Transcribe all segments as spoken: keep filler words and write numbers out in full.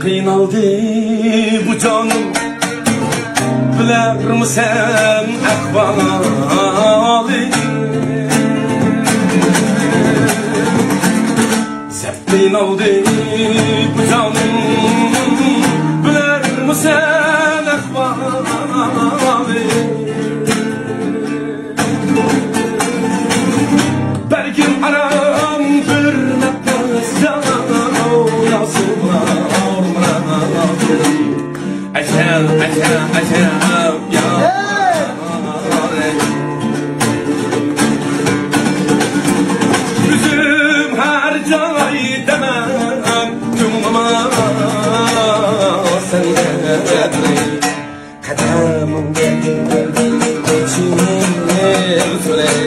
قىينالدى بۇ جانىم، بىلەرمۇ سەن ئەھۋالى؟ سەت قىينالدى بۇ جانىم، بىلەرمۇ سەن ئەھۋالى؟ بەرگىن ئارام بىر نەپەس، جانىم، ياسىنار مۇرادىم. ئەجەب، ئەجەب، ئەجەب، يا. ئۆزۈم ھەر جايدىمەن، كۆڭلۈم سەندە. قەدەمىڭدە چىڭ سۆرەي.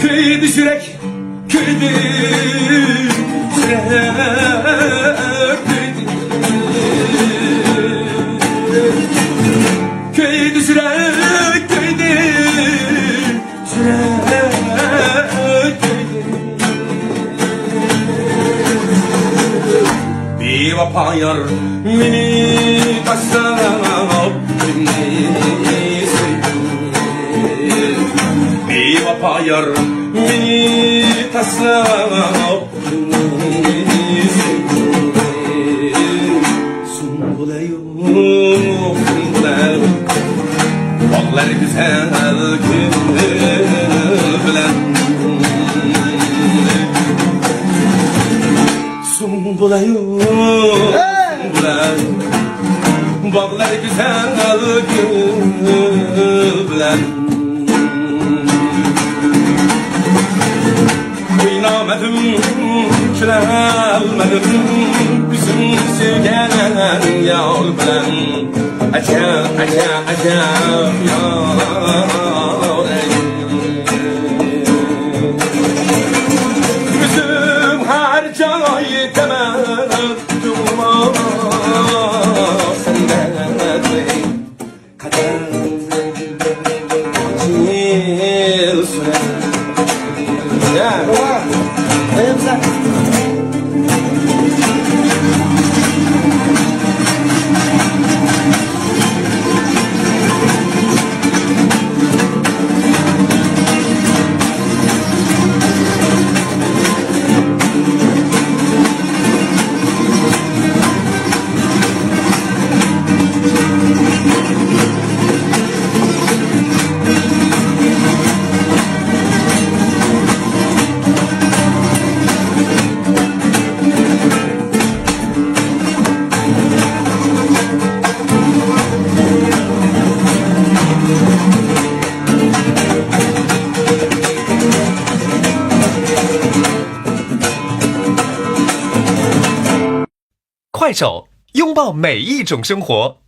كۆيدى يۈرەك، كۆيدى يۈرەك، كۆيدى. كۆيدى يۈرەك، كۆيدى. بىۋاپا يار مېنى تاشلاپ كىمنى سۆيدى؟ بىۋاپا يار مېنى تاشلاپ كىمنى سۆيدى؟ سۇن بولايۇ باغلار گۈزەل گۈل بىلەن. سۇن بولايۇ باغلار گۈزەل گۈل بىلەن. ئوينىمىدىم، كۈلەلمىدىم، ئۆزۈم سۆيگەن يار بىلەن. ئەجەب، ئەجەب، ئەجەب يار. ئۆزۈم ھەر جايدىمەن، كۆڭلۈم سەندە. Kuaishou, 拥抱每一种生活。